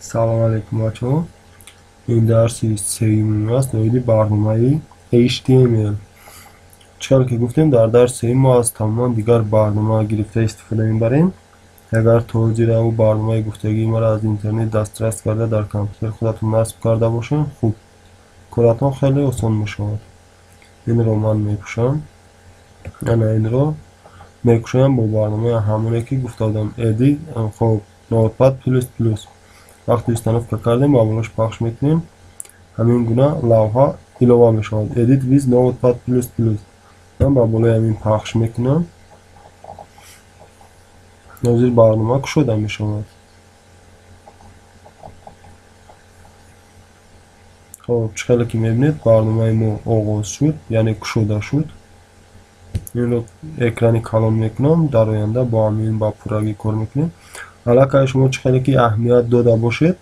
Салом алейкум бачаҳо. Ин дарси сеюм аст оиди барномаи HTML. Чӣ ки гуфтем, дар дарси сеюм мо аз тамоман дигар барнома гирифта истифода мебарем. Агар то ҳозир ӯ барномаи гуфтагии маро аз интернет дастрас карда дар компютери худатон насб карда бошед, хуб коратон хеле осон мешавад. Инро ман мепӯшам. Ана инро мекушоям бо барномаи ҳамоне ки гуфта будам, Edit, хоб Notepad++. Вақте установка кардем, ба болош пахш мекунем, ҳамин гуна лавҳа илова мешавад. Edit with Notepad++. Ман ба болои ҳамин пахш мекунам. Ҳозир барнома кушода мешавад. Хоб, чӣ хеле ки мебинед, барномаи мо оғоз шуд, яъне кушода шуд. Инро экрани калон мекунам, дар оянда бо ҳамин ба пуррагӣ кор мекунем. Аллакай шумо чӣ хеле ки аҳамият дода бошед,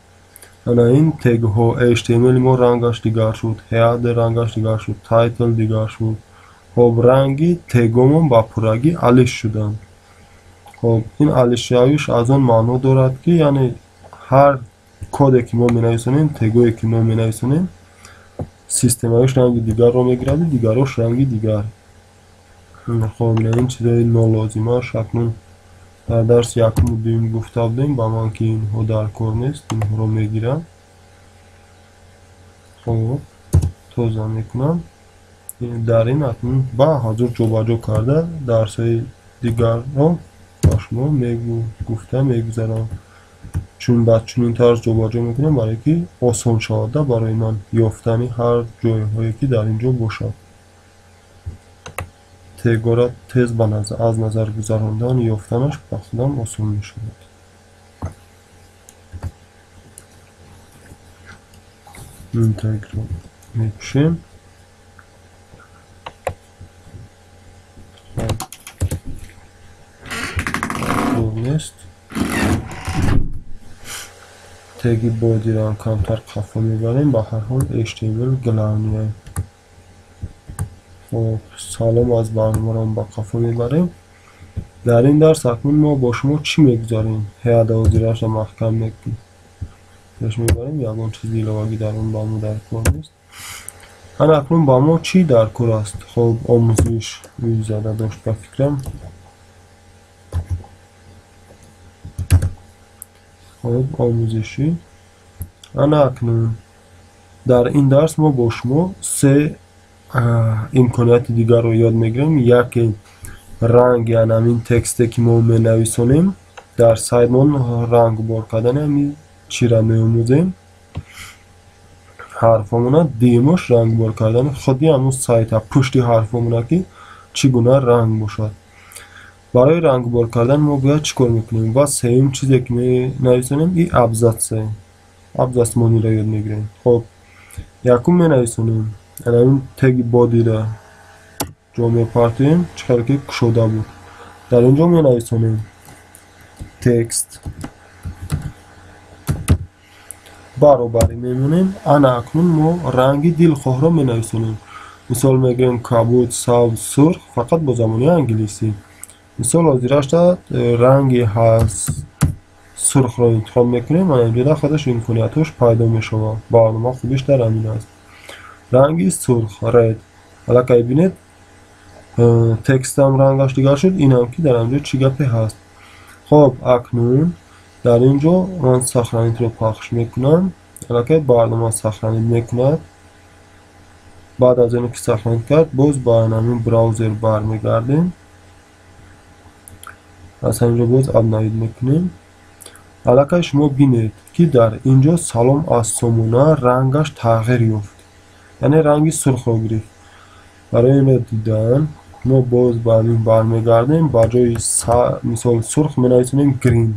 ана ин тегҳо HTML мо рангаш дигар шуд, header рангаш дигар шуд, title дигар шуд. Хоб, ранги тегомон ба пуррагӣ алиш шуданд. Хоб, ин алишшавиш аз он маъно дорад, ки яъне ҳар коде ки мо менависонем, тегое ки мо менависонем, системаиш ранги дигарро мегираду дигарош ранги дигар. Хоб, ин чизои нолозимаш акнун дар дарси якуму дуюм гуфта будем, ба ман ки инҳо дар кор нест, инҳоро мегирам. Хоб, тоза мекунам. Дар ин акнун ба ҳазур ҷобаҷо карда дарсҳои дигарро ба шумо гуфта мегузарам. Чун ба чунин тарз ҷобаҷо мекунам, барое ки осон шавад барои ман ёфтани ҳар ҷойҳое ки дар ин ҷо бошад. Тегора тез аз назар гузарондан ёфтанаш ба худам осон мешавад. Ин тегро мепӯшем. Нест. Теги бодиро камтар қафо мебарем, ба ҳар ҳол HTML главное. Хоб, салом аз барномаро ба қафо мебарем. Дар ин дарс акнун мо бо шумо чӣ мегузарем? Header ҳозираашро маҳкам мекунем. Пеш мебарем, ягон чизи иловагӣ дар он ба мо дар кор нест. Ана акнун ба мо чӣ дар кор аст? Хоб, омӯзиш зада дошт ба фикрам. Хоб, омӯзишӣ. Ана акнун дар ин дарс мо бо шумо се имконияти дигарро ёд мегирем. Яке ранг, яъне ҳамин тексте ки мо менависонем дар сайтмон рангбор кардани ҳамин чиро меомӯзем, ҳарфомона. Дуюмаш рангбор кардани худи ҳамун сайта, пушти ҳарфомона ки чӣ гуна ранг бошад. Барои рангбор кардан мо бояд чӣ кор мекунем? Ва сеюм чизе ки менависонем и абзатсе. Абзац мониро ёд мегирем. Хоб, якум менависонем, ҳамин теги бодиро ҷо мепартоем, чӣ хеле ки кушода буд. Дар ин ҷо менависонем текст баробарӣ мемонем. Ана акнун мо ранги дилхоҳро менависонем. Мисол мегирем кабуд, сабз, сурх, фақат бо забони англисӣ. Мисол ҳозирашта ранги ҳаст сурхро интихоб мекунем, ана инҷода худаш имкониятҳош пайдо мешавад. Барнома хубиш дар ҳамин аст. Ранги сурх, red. Аллакай бинед, текстам рангаш дигар шуд, инам ки дар ҳамҷо чӣ гапе ҳаст. Хоб, акнун дар ин ҷо ман сохранитро пахш мекунам. Аллакай барнома сохранит мекунад. Баъд аз оне ки сохранит кард, боз ба ҳамин браузер бармегардем. Аз ҳамин ҷо боз обновит мекунем. Аллакай шумо бинед, ки дар ин ҷо салом аз сомона рангаш тағйир ёфт, яъне ранги сурхро гирифт. Барои инро дидан мо боз ба ҳамин бармегардем. Ба ҷои мисол сурх менависонем green.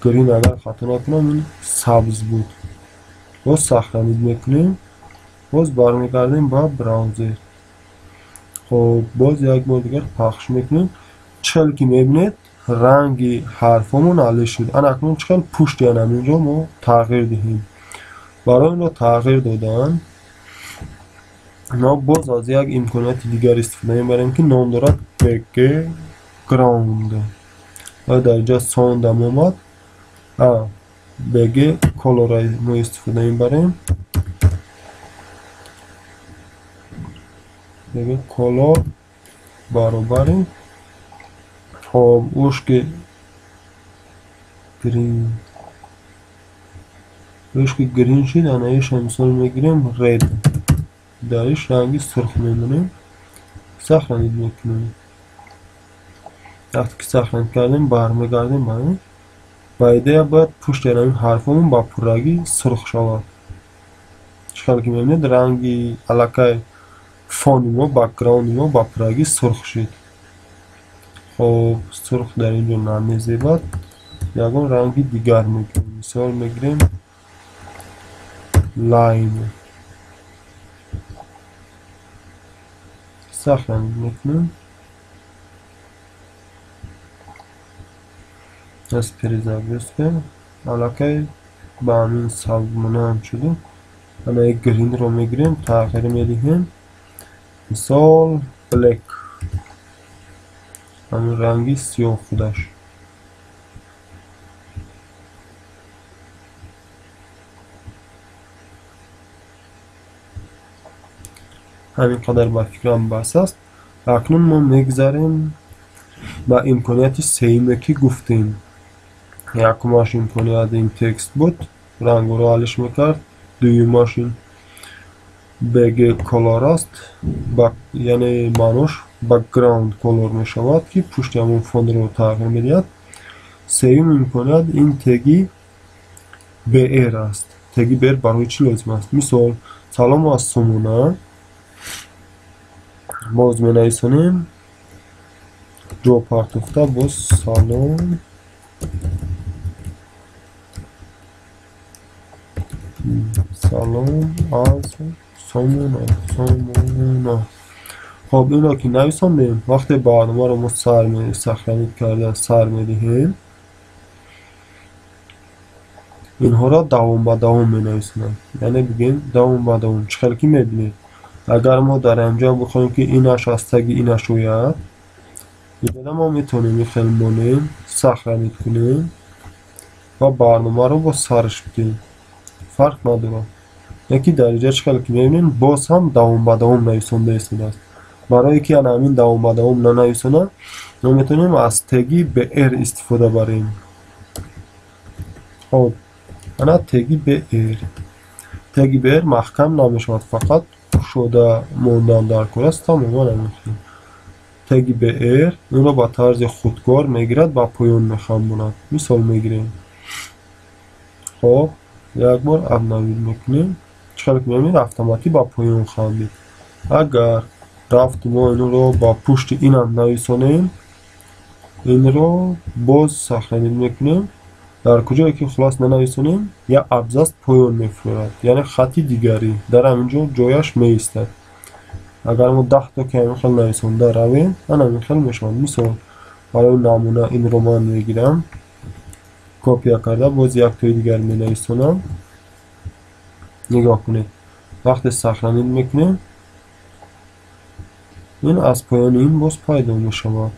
Green агар хато накунам ин сабз буд. Боз сохранит мекунем, боз бармегардем ба браузер. Хоб, боз як бор дигар пахш мекунем. Чӣ хеле ки мебинед, ранги ҳарфомон алиш шуд. Ана акнун чӣ хел пушти ҳаминро мо тағйир диҳем. Барои инро тағйир додан мо боз аз як имконияти дигар истифода мебарем, ки ном дорад background. Дар инҷа сондам омад. BG color мо истифода мебарем. BG color баробари хоб уш ки green уш ки green шид, анаиша мисол мегирем red. Дариш ранги сурх мемонем. Сохранить мекунем. Вақте ки сохранить кардем, бармегардем ба ба идея бояд пушти ҳамин ҳарфомон ба пуррагӣ сурх шавад. Чӣ хел ки мебинед, ранги аллакай фони мо, бэкграунди мо ба пуррагӣ сурх шид. Хоб, сурх дар ин ҷо намезебад. Ягон ранги дигар мегирем. Мисол мегирем lime. Сохранить мекунем. Аз перезагрузка аллакай ба ҳамин сабзмонанд шуду. Ана як green-ро мегирем, тағйир медиҳем. Мисол black. Ҳамин ранги сиёҳ худаш. Ҳамин қадар ба фикрам бас аст. Акнун мо мегзарем ба имконияти сеюме ки гуфтем. Якумаш имконият ин текст буд, рангро алиш мекард. Дуюмаш ин BG color аст, яъне маънош background color мешавад, ки пушти ҳамон фонро тағйир медиҳад. Сеюм имконият ин теги BR аст. Теги BR барои чӣ лозим аст? Мисол, салом аз сомона боз менависонем, ҷо партохта боз салом салом аз сомона сомона. Хоб, инро ки нависондем, вақте барномаро мо сохранить карда сар медиҳем, инҳоро давом ба давом менависонанд. Яъне бигем давом ба давом. Чӣ хел ки мебинед, агар мо дар инҷо бихоҳем ки инаш аз таги инаш ояд, инҷода мо метавонем ин хел монем, сохранить кунем ва барномаро бо сарш бидиҳем. Фарқ надорад. Яки дар инҷа чӣ хел ки мебинем, боз ҳам давом ба давом нависонда истодааст. Барое ки ана ҳамин давом ба давом нанависонад, мо метавонем аз теги BR истифода барем. Хоб, ана теги BR. Теги BR маҳкам намешавад, фақат кушода мондан дар кор аст, тамоман ҳамин хел. Теги BR инро ба тарзи худкор мегирад, ба поён мехамонад. Мисол мегирем. Хоб, як бор обновить мекунем. Чӣ хел ки мебинед, автоматӣ ба поён хамид. Агар рафт мо инро ба пушти инам нависонем, инро боз сохранить мекунем. Дар куҷое ки хулос нанависонем, як абзац поён мефурад, яъне хати дигарӣ дар ҳамин ҷо ҷояш меистад. Агар мо 10 то ки ҳамин хел нависонда равем, ана ҳамин хел мешавад. Мисол, барои намуна инро ман мегирам, копия карда боз яктои дигар менависонам. Нигоҳ кунед, вақте сохранить мекунем, ин аз поёни ин боз пайдо мешавад.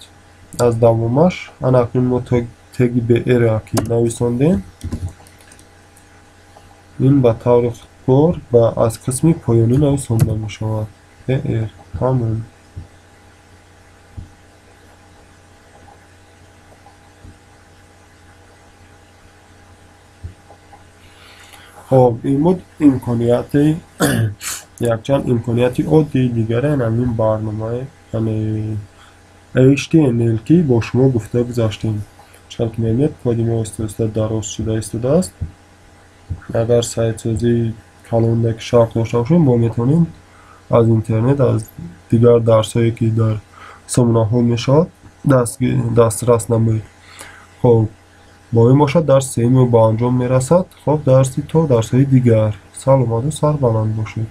Аз давомаш ана акнун мо теги BR ки нависондем, ин ба таври худкор ба аз қисми поёнӣ нависонда мешавад. BR тамом. Хоб, ин буд имконияти якчанд имконияти оддии дигаре ҳамин барномаи, яъне HTML ки бо шумо гуфта гузаштем. Чӣ хел ки мебинед, коди мо оҳиста-оҳиста дароз шуда истодааст. Агар сайтсозии калонда ки шавқ дошта бошем, мо метавонем аз интернет, аз дигар дарсҳое ки дар сомонаҳо мешавад, дастрас намоед. Хоб, бо ин бошад дарси сеюми ба анҷом мерасад. Хоб, дарси то дарсҳои дигар. Саломату сарбаланд бошед.